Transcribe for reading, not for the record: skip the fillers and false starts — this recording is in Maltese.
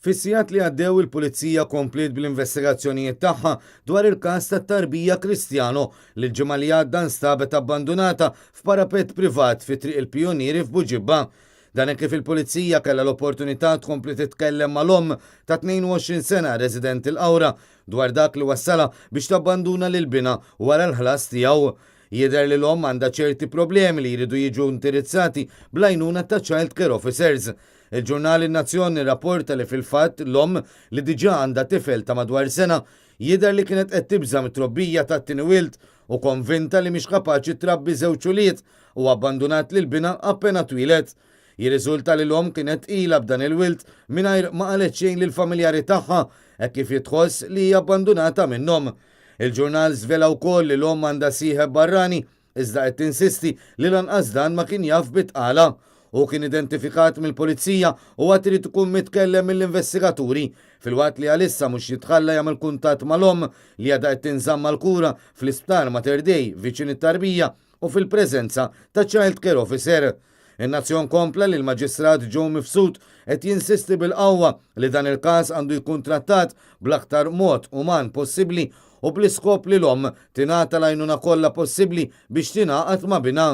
Fis-sigħat li għaddew il-Pulizija kompliet bl-investigazzjonijiet tagħha dwar il-każ tat-tarbija Cristiano li l-ġimgħa li għadda nstabet abbandunata f'parapett privat fi Triq il-Pijunieri f'Buġibba. Dan hekk kif il-Pulizija kellha l-opportunità tkompli titkellem mal-omm ta' 22 sena residenti l-Qawra dwar dak li wassalha biex tabbanduna lil binha wara l-ħlas tiegħu. Jidher li l-omm għandha ċerti problemi li jridu jiġu indirizzati bl-għajnuna ta' child care officers. Il-ġurnal In-Nazzjon irrapporta li fil-fatt l-omm, li diġà għandha tifel ta' madwar sena, jidher li kienet qed tibża' mit-trobbija tat-tieni wild u konvinta li mhix kapaċi trabbi żewġ ulied u abbandunat lil binha appena twieled. Jirriżulta li l-omm kienet tqila b'dan il-wild mingħajr ma qalet xejn lill-familjari tagħha hekk kif hi tħoss li hi abbandunata minnhom. Il-ġurnal żvela wkoll li l-omm għandha sieħeb barrani iżda qed tinsisti li lanqas dan ma kien jaf bit-tqala. Hu kien identifikat mill-Pulizija u għad irid ikun mitkellem mill-investigaturi, filwaqt li għalissa mhux jitħalla jagħmel kuntatt mal-omm li għadha qed tinżamm għall-kura fl-Isptar Mater Dei viċin it-tarbija u fil-preżenza ta' child care officer. In-Nazzjon kompla li l-Maġistrat Joe Mifsud qed jinsisti bil-qawwa li dan il-każ għandu jkun trattat bl-aktar mod uman possibbli u bl-iskop li l-omm tingħata l-għajnuna kollha possibbli biex tingħaqad ma' binha.